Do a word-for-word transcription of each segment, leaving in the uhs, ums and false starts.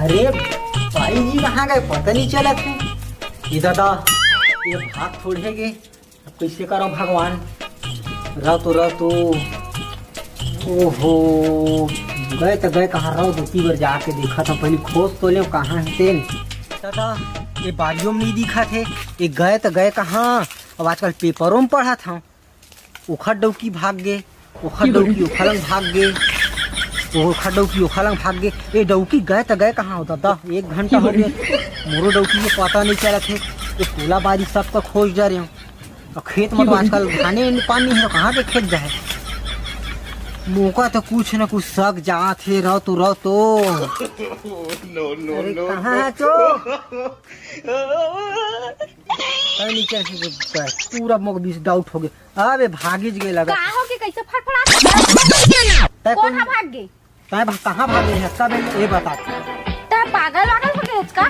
अरे, बाई जी कहाँ गए, पता नहीं चलत हे। ए दादा, ए भाग थोड़े गे, अब कइसे करव भगवान? रह तो, रह तो। ओहो, गए त गए कहाँ? रह, दुती बर जाके देखत हँव, पहली खोज तो लेव कहाँ हे तेन। दादा, ए बारियो म नइ दिखत हे, ए गए त गए कहाँ? अब आजकल पेपरो म पढ़त हँव, ओखर डौकी भाग गे, ओखर डौकी ओखर लंग भाग गे, ओखर डौकी ओखर लंग भाग गे। ए डौकी गए त गए कहाँ हो दादा? एक घंटा हो गे, मोरो डौकी के पता नइ चलत हे। ए टोला बारी सबका खोज डरे हँव। अउ खेत म तो आजकल धाने पानी हे, कहाँ के खेत जाए? मोका तो कुछ न कुछ सक जात हे, रह तो, रह तो। अरे कहाँ हे तो? तैं नीचे से पूरा मोक बीच डाउट हो गे। अबे भागिच गे लगा। का हो गे, कइसे फड़फड़ात? तैं कोन कोन हा भाग गे? तैं भा-, कहाँ भागे हे? अतका बेर ए बता। तैं पागल वागल हो गे हस का?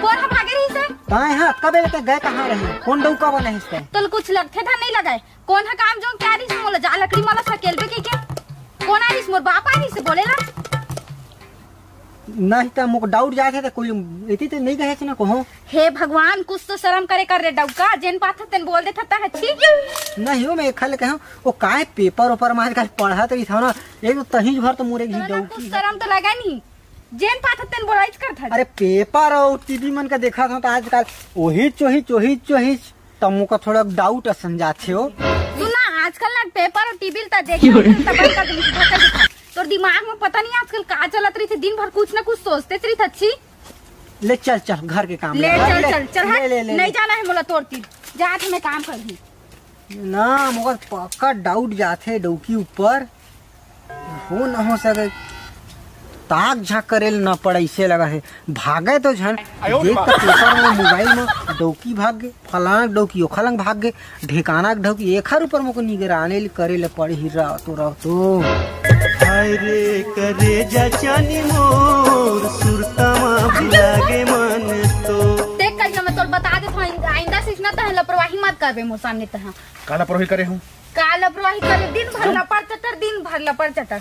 कोन हा भागे रहिस हे? तैं हा अतका बेर तैं गए कहाँ रहे? कोन डौका बनाहिस तैं? तोला कुछ लगथे धन नइ लगाए। कोन हा काम जोन क्या रहिस मोला जा लकड़ी मला सकेलबे कहिके? कोन आ रहिस? मोर बाप आ रहिस बोले ला? नहीं त मोके डाउट जात हे त कोई एती तो नइ गए ना कहो। हे भगवान, कुछ तो शर्म करे कर रे डौका, जेन पाथस तेन बोल देथस त हच्छी। नहीं हो, मैं खाली कहूँ, वो काहे पेपर ओपर में आजकल पढ़त रहिथव ना, एक तो तहीं भर तो मोरे घी तोला डौकी कुछ शर्म तो लगा नहीं, जेन पाथस तेन बोलाइच करथस। अरे पेपर अउ टीवी मन का देखत हँव त आजकल ओहिच ओहिच ओहिच ओहिच, त मोका थोड़ा डाउट असन जाथे हो। सुन ना, आजकल ना पेपर अउ टीवी ल त देखे हँव, त बंद कर देहूँ, सीधा कर देहूँ। तोर दिमाग में पता नहीं आजकल का चलत रहिथे, दिन भर कुछ ना कुछ सोचते रहिथस छी। ले चल चल, घर के काम ले, ले, चल ले, चल चल, ले, हट। ले, ले, नहीं ले। जाना हे मोला तोर तीर, जात हँव मैं काम करहूँ। ना, मोर पक्का डाउट जाथे डौकी ऊपर। हो न हो सके, ताक झाँक करे ल न पड़े, अइसे लगा हे। भागे तो झन, देख त पेपर में, मोबाइल में, डौकी भाग गे, फलाना डौकी ओखर लंग भाग गे, ढेकाना के डौकी, एखर ऊपर मोके निगरानी ल करे ल पड़ही, रह तो, रह तो। हाय रे करेजा चानी मोर, सुरता मा भुला गे मन तो। देख करिया, मैं तोला बता देत हँव, आइंदा से अइसना तैं लापरवाही मत करबे मोर सामने तैं। का लापरवाही करे हँव? का लापरवाही करे, दिन भर लपर चटर, दिन भर लपर चटर।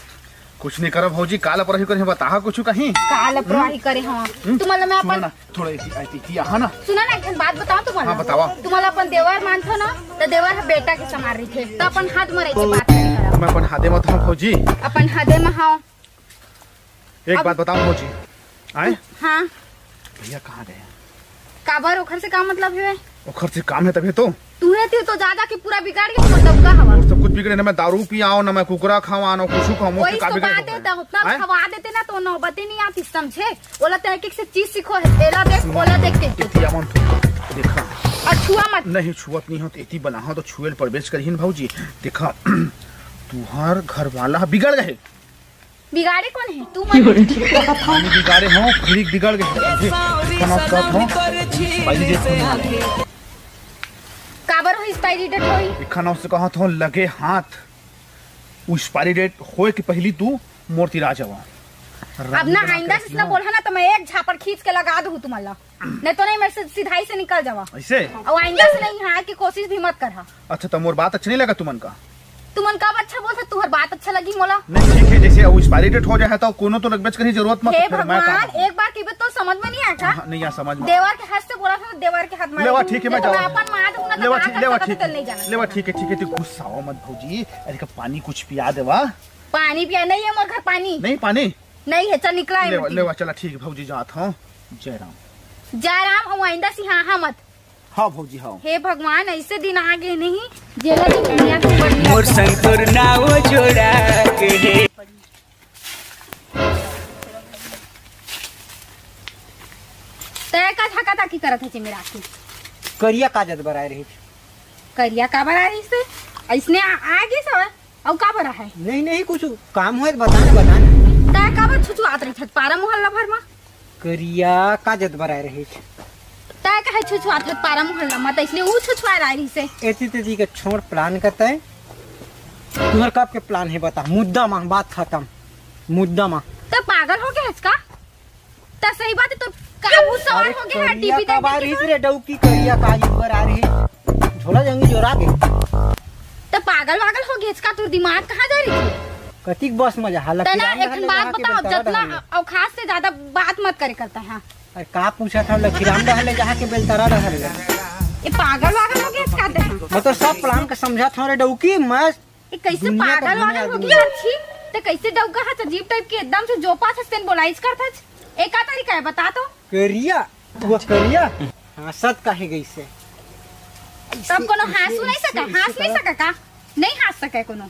कुछ नहीं करव भौजी, का लापरवाही करे हँव, बताहा कुछ कहीं। का लापरवाही करे हँव? हम्म? तुमन ल मैं सुना अपन ना, थोड़ा एती, एती, एती आहा ना। सुना ना, एक ठन बात बतावँव तुमन ल। हाँ, बतावा। तुमन ल अपन देवर मानथव ना, त देवर ह बेटा के समान रहिथे, त अपन हद म रहिके बात करे करव। मैं अपन हदे म हँव भौजी। अपन हदे म हँव। एक अब बात बताओ भौजी, आए? हाँ। भैया कहाँ गए? काबर, ओखर से का मतलब हे? ओखर से काम हे तभे तो। तुहे ती तो ज्यादा के पूरा बिगाड़ गे, मतलब का हवा? और सब कुछ बिगड़े, ना मैं दारू पियाओ, ना मैं कुकरा खवाओ, ना कुछ खाओ, मुझसे वही का तो बिगड़े बात हो हे, गया? त उतना आए? खवा देते ना तो नौबते नहीं आती, समझे? ओला तैं एक एक से चीज सीखो हे, एला देख, ओला देख के। एती आवन तू, देखा। और छुआ मत। नहीं, छुअत नहीं हो, तो एती बनाहो तो छुएल प्रवेश करिहिन भौजी। देखा, तुहार घर वाला बिगड़ गए। बिगाड़े कोन हे? तू मन। हम बिगाड़े हँव, फिर बिगड़ गए। समझे? खाना साथ हँव, भाई जी, देखो ना। काबर हो expiry date होही? एक खाना उससे कहा था, लगे हाथ, वो expiry date होए के पहली तू मोर तीर आ जावा। अब ना, आइंदा से इसने बोलहा ना, तो मैं एक झापड़ खींच के लगा दूँ तुम्हारा। नहीं तो नहीं, मेरे से सिधाई से निकल जावा। ऐसे? अउ आइंदा से नहीं, यहाँ की कोशिश भी मत करहा। अच्छा, त मोर बात अच्छा नहीं लगा तुमन का? तुमन कब अच्छा बोलत, तुहर बात अच्छा लगी मोला? नहीं, ठीक है, जैसे वो expiry date हो जाए तो कोनो तो लगबेच करही, जरूरत मत, हे तो फिर मैं का भगवान, कहूँ? एक बार कहिबे तो समझ में नहीं आया का? हाँ, नहीं आ समझ में। देवर के हाथ से बोला था, देवर के हाथ में लेवा, लगी। ठीक है, मैं देखो, जाऊँ। मैं अपन माँ दूँ ना, तो लेवा, कहाँ ठीक, कर लेवा, सकत ठीक, तेल नहीं जाना। लेवा, ठीक है, ठीक है, तू गुस्साओ मत भौजी। अरे का पानी कुछ पिया देवा। पानी पिया नहीं है मोर घर पानी। नहीं पानी? नहीं है, चल निकला है लेवा, मत। लेवा, चला ठीक है भौजी, जात हँव। जय राम। जय राम, अउ आइंदा से हाँ, हाँ मत। हाँ भौजी, हाँ। हे भगवान, ऐसे दिन आ गए नहीं, जेला तो दुनिया के बढ़िया मोर संग तोर नाव जोड़ा के हे। तै का झाका ताकी करत हे मेरा आखिर? करिया का जत बर आए रहिस? करिया काबर आए रहिस? ऐसने आ, आ गइस हवय। अउ का बर आहे? नहीं, नहीं, कुछ काम होय त बता ना, बता ना। तै काबर छुछुआत रहिथस पारा मोहल्ला भर म? करिया का जत बर आए रहिस? तै काहे छुछुआत हस पारा मोहल्ला म? त इसलिए ऊ छुछुआए रहिस हे। एती तेती के छोड़ plan करता है। तुहर कब के plan है बता? मुद्दा म बात खत्म। मुद्दा म। तै पागल हो गए हस का? त सही बात है, तो काबू सवार अरे हो गया है, करिया टीवी का देख बार देख इस के। रे डौकी करिया का इस बार आ रही। झोला जंगी जोरा के। त पागल वागल हो गया, इसका तोर दिमाग कहाँ जा रही थी? कतिक बस में जहा? तैं ना लखीराम एक ठन बात बताओ, जतना औकात से ज्यादा बात मत करे करता है। अरे का पूछत हव? लखीराम डहर ले जहा के बेलतरा डहर ले? ये पागल वागल हो गया इसका देख। मैं तो सब प्लान का समझत हव रे डौकी, मैं ये कैसे दुनिया का पागल दुनिया वागल हो दुनिया। गया छी? ते कैसे डौका हस, अजीब टाइप के एकदम से जो पास हस तेन बोलाइच करत हस। ए का तरीका है बता तो? करिया, वो करिया। हाँसत काहे गइसे? तब कोनो हाँसू नहीं सका, हाँस नहीं सका का? नहीं हाँस सके कोनो।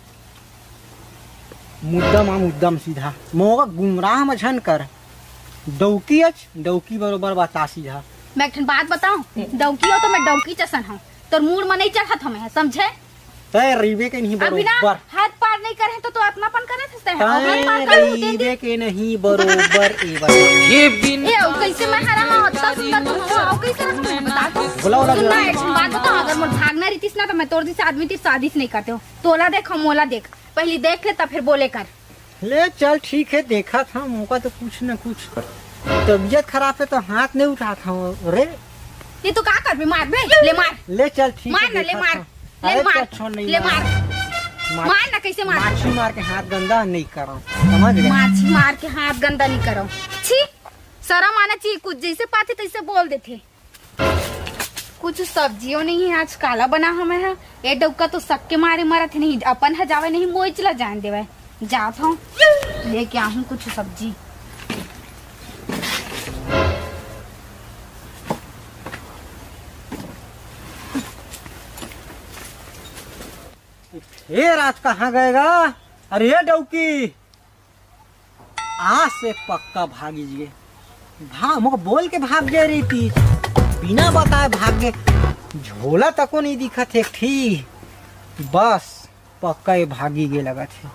मुद्दा मा मुद्दा म सीधा। मोका गुमराह म झन कर। डौकी अच, डौकी बरोबर बता सीधा। मैं एक ठन बात बताऊं? डौकी हो तो मैं डौकी चसन हूँ। तोर मूड म नहीं चढ़त हमें, समझे? तय रहिबे के नहीं अभी ना बरोबर। हाथ पार नहीं करे तो, तो अपनापन करत हस तय। तय हाथ पार कर दे दे। रहिबे के नहीं बरोबर ए बता। ये बिन ए, अउ कैसे मैं हरा हूँ, इतना सुंदर तुम हो, अउ कैसे रखूं मैं बता तो? बोला, बोला, सुन ना, बोला। एक ठन बात बताओ, अगर मोर भागना रहितिस ना तो मैं तोर जैसे आदमी ती शादी नहीं करते हो। तोला देख, हम मोला देख, पहले देख ले तब फिर बोले कर। ले चल ठीक है, देखत हँव, मोका तो कुछ न कुछ तबीयत खराब है तो हाथ नहीं उठात हँव रे। ये तो का करबे, मारबे? ले मार। ले चल ठीक है, मार ना, ले देखत मार। हँव। ले अरे मार। चल छोड़, नहीं ले मार। मार। मार। मार ना, कैसे मार? माछी मार के हाथ गंदा नहीं करव, समझ गए? माछी मार के हाथ गंदा नहीं करव। छी, शरम आना चाहिए, कुछ जैसे पाथे तैसे बोल देथे। कुछ सब्जियों नहीं है आज, काला बना हमें है। ए डौका तो सक्के मारे मरत है, नहीं अपन ह जावे, नहीं मोइच ला जान देवे। जात हूँ, लेके आहूँ कुछ सब्जी। फिर आज कहाँ गएगा? अरे ये डौकी, आज से पक्का भागी गे। भा-, मोके बोल के भाग गे रहितिस, बिना बताए भाग गे। झोला तको नहीं दिखत हे एक ठी। बस, पक्का ये भागी गे लगत हे।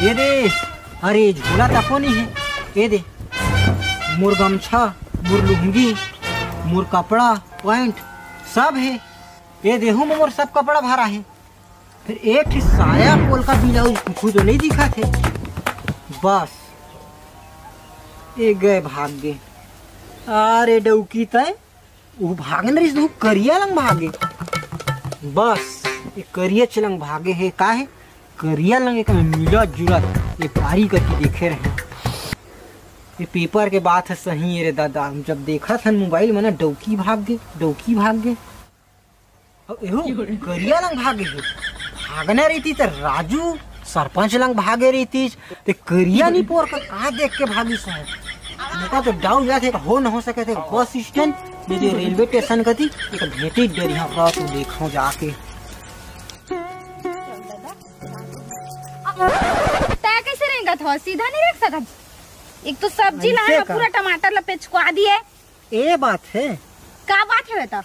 ये दे, अरे झोला तको नहीं हे। ये दे, मोर गमछा, मोर लुंगी, मोर कपड़ा, पैंट, सब हे। ये देहू में मोर सब कपड़ा भरा हे। फिर एक ठी साया पोलका ब्लाउज कुछु तो नहीं दिखत हे। बस ए गए भाग गे। अरे डौकी तय, वो भागन रहिस, वो करिया लंग भागे। बस ये करिया चलंग भागे हे। का हे? करिया लंग एक मिला जुलत ये पारी करके देखे रहे। ये पेपर के बात है सही है रे दादा, हम जब देखत हन मोबाइल में ना, डौकी भाग गे, डौकी भाग गे। अब एहू करिया लंग भागे हे। भागना रहितिस त राजू सरपंच लंग भागे रहितिस, ते करिया निपोर का का देख के भागिस हे? मोका तो डाउट जात हे, हो न हो सके थे बस स्टैंड में जो रेलवे स्टेशन कती, एक भेटी डरिया का तो देखो जाके। तै कैसे रेंगत हो? सीधा नहीं रेंग सकत। एक तो सब्जी ऐसे लाए हो, का? पूरा टमाटर ला पेचकवा दिए। ए बात हे। का बात हे बेटा?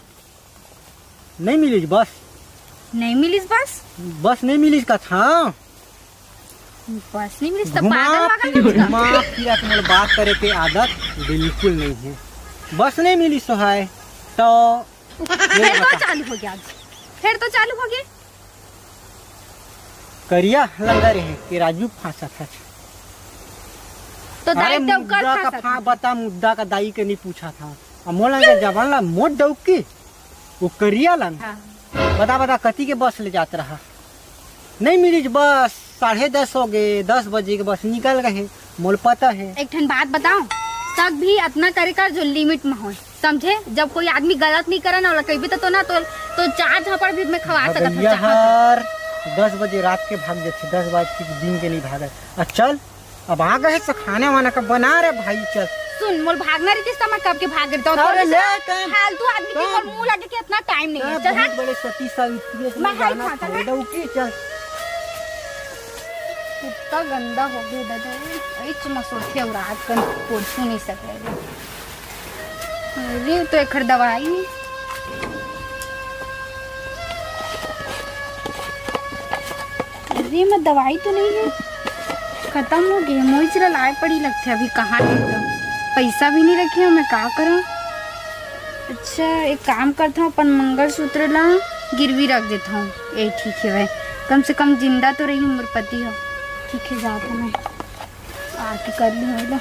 नहीं मिलिस बस। नहीं मिलिस बस? बस नहीं मिलिस का था। बस नहीं मिलिस तो घुमा पागल वागल फिर, हो गया? घुमा फिरा के मोला बात करे के आदत बिल्कुल नहीं है। बस नहीं मिलिस तो है तो फिर तो चालू हो गया आज। फिर तो चालू हो गया। करिया लंगर हे कि राजू फांसा था। तो दाई अरे तो कर मुद्दा का फांसा फा-, था। बता मुद्दा का दाई के नहीं पूछा था। अब मोला के जवान ला मोट डौकी, वो करिया लंग। हाँ। बता, बता, कती के बस ले जात रहा? नहीं मिलिस बस, साढ़े दस हो गए, दस बजे के बस निकल गए, मोल पता है। एक ठन बात बताओ, तक भी अतना करे कर जो लिमिट में हो, समझे? जब कोई आदमी गलत नहीं करे ना, ओला कहिबे तो, तो ना, तो, तो चार झापड़ भी मैं खवा सकत हूँ, भगैया चाहत हूँ। हर दस बजे रात के भाग जाथे, दस बजे के दिन के नहीं भागत। आ चल, अब आ गए तो खाना वाना का बना रे भाई, चल। सुन, मोर भागना रहितिस त मैं कब के भाग रहितौं। अरे तोर ले जइसे time, फालतू आदमी के time। मोर मुंह लगे के इतना टाइम नहीं है। चल, बहुत हट। बड़े सती सावित्री से मैं हाय जाना खाता था। डौकी, चल। इतना गंदा हो गया दादा, इच मसोथे और आज कल पोछू नहीं सके। अरे, तो एखर दवाई। अरे, मैं दवाई तो नहीं है, खत्म हो गई। मोइच ला लाए पड़ी लगथे, अभी कहाँ है तो? पैसा भी नहीं रखे हो, मैं का करूँ? अच्छा, एक काम करता हूँ, अपन मंगलसूत्र ला गिरवी रख देता हूँ। ए, ठीक है भाई, कम से कम जिंदा तो रही मोर पति हो। ठीक है, जाता मैं आके कर लूँ, ले लो।